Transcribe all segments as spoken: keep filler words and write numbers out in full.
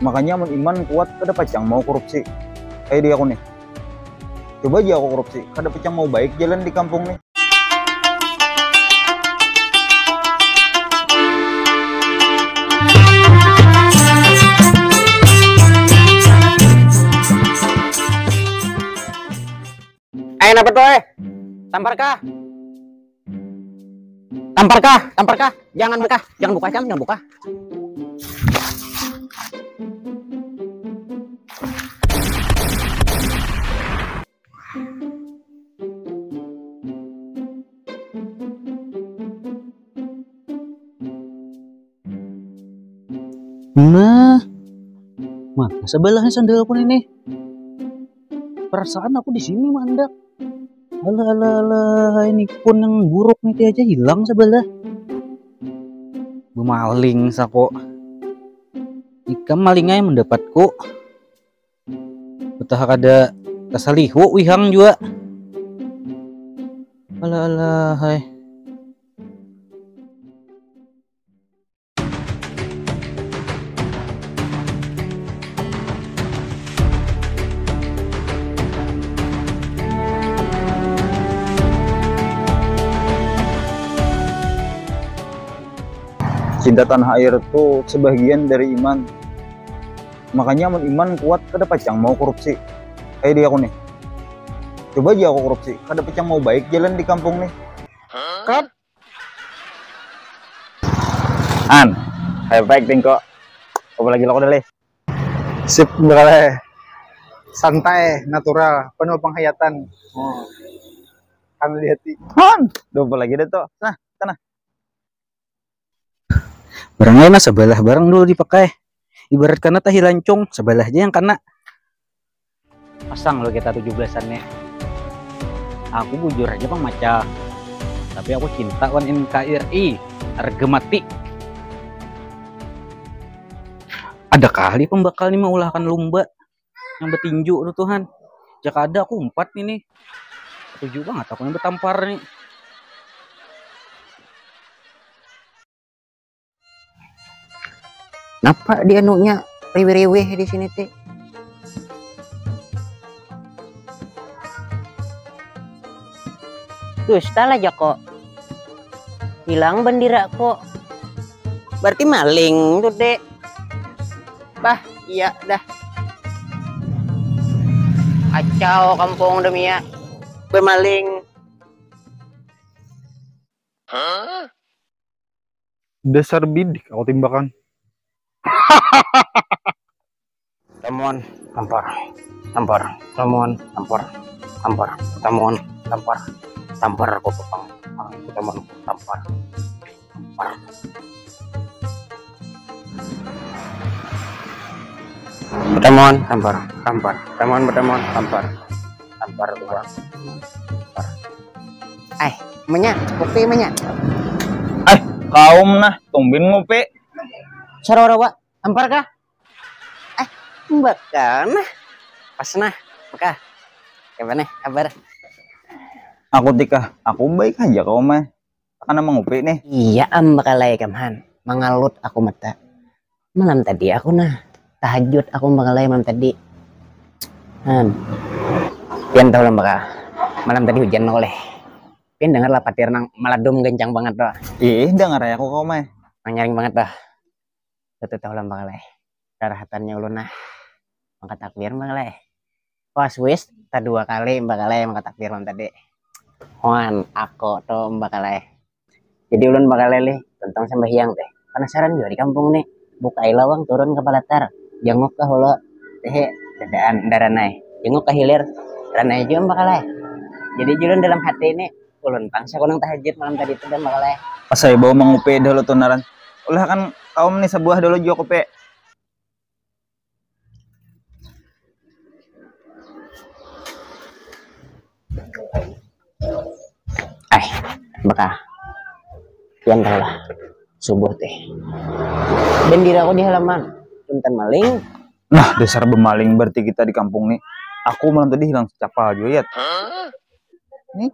Makanya mun iman kuat kada pacang mau korupsi. Kayak di aku nih. Coba aja aku korupsi, kada pacang mau baik jalan di kampung nih. Eh, napa tuh, eh? Tampar kah? Tampar kah? Tampar kah? Jangan buka, jangan buka, jangan, jangan buka. Nah, mana sebalahnya sandalku ini? Perasaan aku di sini mandak. Alah, alah, alah, ini pun yang buruk nih aja hilang sebelah. Bemaling sako. Ikam maling ai mendapatku. Betah kada tasalihu wihang jua. Alah, alah, hai. Cinta tanah air tu sebahagian dari iman. Makanya mun iman kuat kada pacang mau korupsi. Kayak di aku nih. Coba aja aku korupsi, kada pacang mau baik jalan di kampung nih. Cut. An, kayak baik tingko. Apa lagi lo udah leh? Sip, beraleh. Santai, natural, penuh penghayatan. Oh. Kan di hati. Han, dua lagi deh tuh. Nah, sana. Barang lain sebelah barang dulu dipakai. Ibarat kana tahi lancung, sebelah aja yang kena. Pasang lo kita tujuh belasannya. Aku bujur aja bang maca. Tapi aku cinta wan N K R I. Harga mati. Ada kali pembakal nih mengulahkan lumba yang bertinju tuh Tuhan. Jaka ada aku empat nih nih. Setuju banget aku yang bertampar nih. Napa di anunya riweh-riweh di sini ti? Dusta lah Joko. Hilang bandira ko. Berarti maling tuh dek. Bah, iya dah. Kacau kampung demia. Bermaling. Dasar bidik aku timbakan. Tamuan, tampar, tampar, tamuan, tampar, tampar, tamuan, tampar, tampar, aku petang, aku tamuan, tampar, tampar. Pertemuan, tampar, tampar, pertemuan, pertemuan, tampar, tampar, tampar. Ai, menya, kopi menya. Ai, kaum nah, tumbin ngopi. Sarawa-rawa, ampar kah? Eh, mbak nah. Pas nah, maka. Kapan nih kabar? Aku tikah, aku baik aja kau mah. Karena mengupi nih. Iya am bakalai kamhan. Mangalut aku mata. Malam tadi aku nah tahajud aku bakalai malam tadi. Han. Pian tahu lah baka. Malam tadi hujan oleh. Pian dengar lah patir nang maladum gancang banget tuh. Ih, dengar ya aku kau mah. Nang nyaring banget tuh. Satu tahu lah bakalai. Rarahatannya ulun nah. Maka takbir bakalai. Pas wis tadua kali bakalai maka takbir malam tadi. Huan, aku tuh bakalai. Jadi ulun bakalai lih tentang sembahyang teh. Penasaran jua di kampung nih. Bukai lawang turun ke palatar. Jenguk ke hulu. Teh dadaan daranai. Jenguk ke hilir. Ranai jua bakalai. Jadi julun dalam hati ini ulun pang sakunang tahajud malam tadi itu dan bakalai. Pas saya bawa mengupe dahulu tunaran. Ulah kan kaum nih sebuah dulu jua kupe. Ai, baka pian tahu lah subuh teh bendira aku di halaman punten maling. Nah, dasar bemaling berarti kita di kampung nih. Aku malam tadi hilang secapal juga ya. Nih.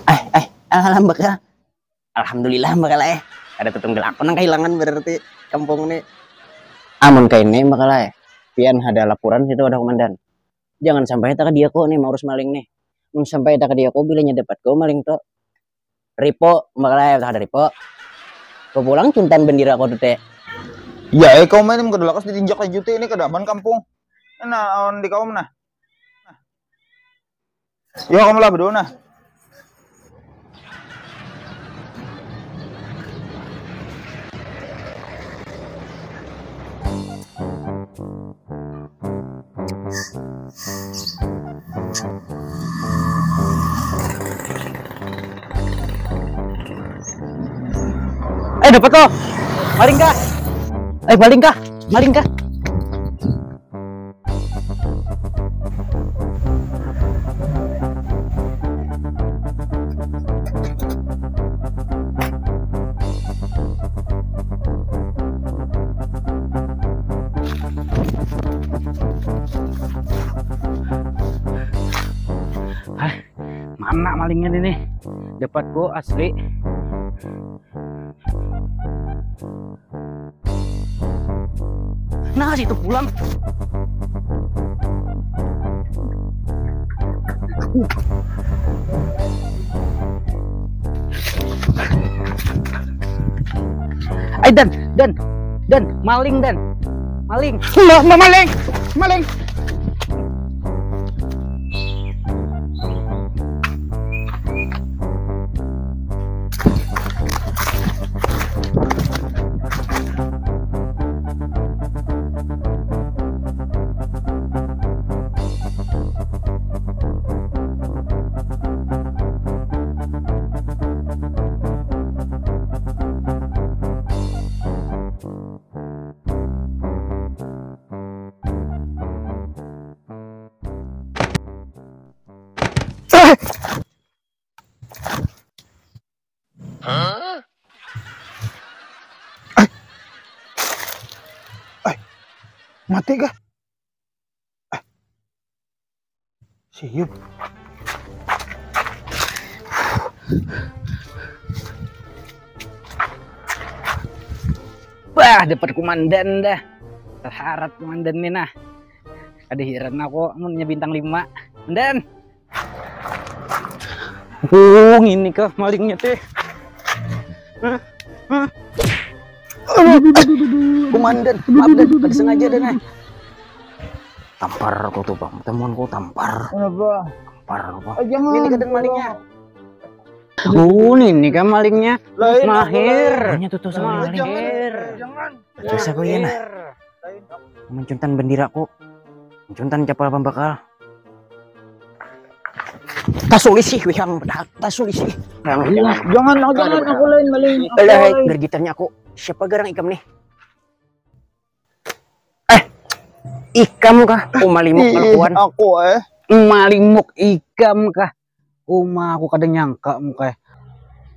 Ai, ai, alam baka. Alhamdulillah bakal eh ada tetunggal aku nang kehilangan berarti kampung nih. Amun kaini, Mbak Kalai, pian ada laporan situ, ada komandan. Jangan sampai tak dia ko nih maurus maling nih. Mun sampai tak dia ko, bilanya dapat ko maling tu. Ripo, Mbak Kalai, tak ada Ripo. Ko pulang cuntan bendera ko tu teh. Ya, eh, kau main kada lakas ditinjak laju teh, ini kada aman kampung. Nah, on di kaum nah. Yo, kamu lah berdua nah. Eh, dapat tuh. Maling kah? Eh, maling kah? Maling kah? Hah, mana malingnya ini? Dapat go asli. Nah, situ pulang. Ay, Dan, Dan, Dan, maling, Dan. Maling. Ma-, ma-, maling. Maling. Ai. Ai. Mati kah? Ai. Siup. Wah, dapat komandan dah. Terharat komandan nih nah. Ada heran aku munnya bintang lima. Komandan. Oh, ini kah malingnya teh? Hah? Hah? Aduh, aduh, aduh, aduh, aduh. Komandan, maaf, Dan, kada sengaja, Dan, eh. Tampar aku tuh, Bang. Temuan ku tampar. Kenapa? Tampar apa? Eh, jangan. Ini kadang malingnya. Oh, ini kah malingnya? Lain, aku Mahir. Lain. Hanya tuh, tuh sama Mahir. Jangan. Jangan. Terus aku iya nah. Mahir. Lain. Mencuntan bendiraku. Mencuntan capal pembakal. Tasulisi wihang, padahal tasulisi. Jangan, jangan, aku lain maling. Aku lain. Gergitannya aku. Siapa garang ikam nih? Eh, ikam kah? Uma limuk kelakuan. Aku, eh. Uma limuk ikam kah? Uma aku kada nyangka muka.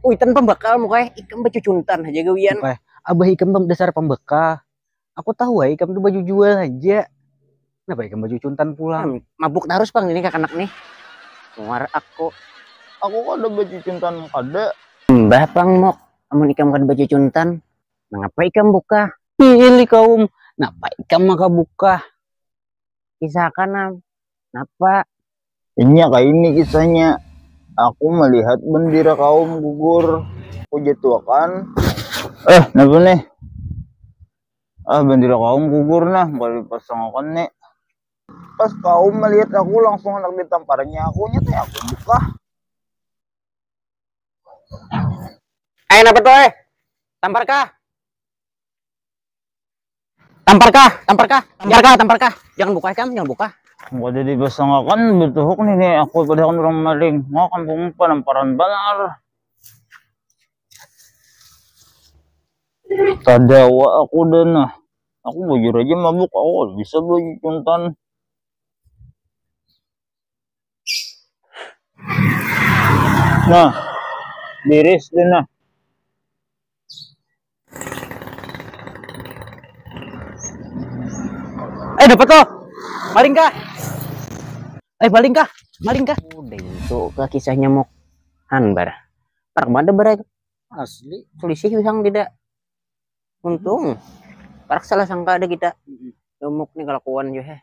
Ui, tan pembakal muka. Ikam bacucuntan aja gawian. Muka. Abah ikam pem-, dasar pembakal. Aku tahu ai ikam tu baju jual haja. Napa ikam baju cuntan pulang? Hmm, mabuk tarus pang ini kakanak nih. Muar aku. Aku kada baju cuntan kada. Mbah pang mok, amun ikam kada baju cuntan, mangapa ikam buka? Pilih kaum, napa ikam maka buka? Kisahkan am, napa? Inya kaini kisahnya. Aku melihat bendera kaum gugur. Aku jatuhkan. Eh, napa nih? Ah, bendera kaum gugur nah, kalau dipasangakan nih. Pas kaum melihat aku langsung hendak ditamparnya, aku nyata aku buka. Eh, napa tuh, eh? Tampar kah? Tampar kah? Tampar kah? Tampar kah? Tampar kah? Jangan buka, ikam, jangan buka. Kada dipasangakan, betuhuk nih, nih, aku padahal orang maling. Mau kampung panamparan banar. Tadawa aku dah nah. Aku bujur aja mabuk, aku kada bisa baju cuntan. Nah, biris deh nah. Eh, dapat tuh. Maling kah? Eh, maling kah? Maling kah? Udah itu ke kisah nyamuk. Han bar. Parak mana bar? Asli. Selisih pisang tidak. Untung. Parak salah sangka ada kita. Mm-mm. Lumuk nih kelakuan juga.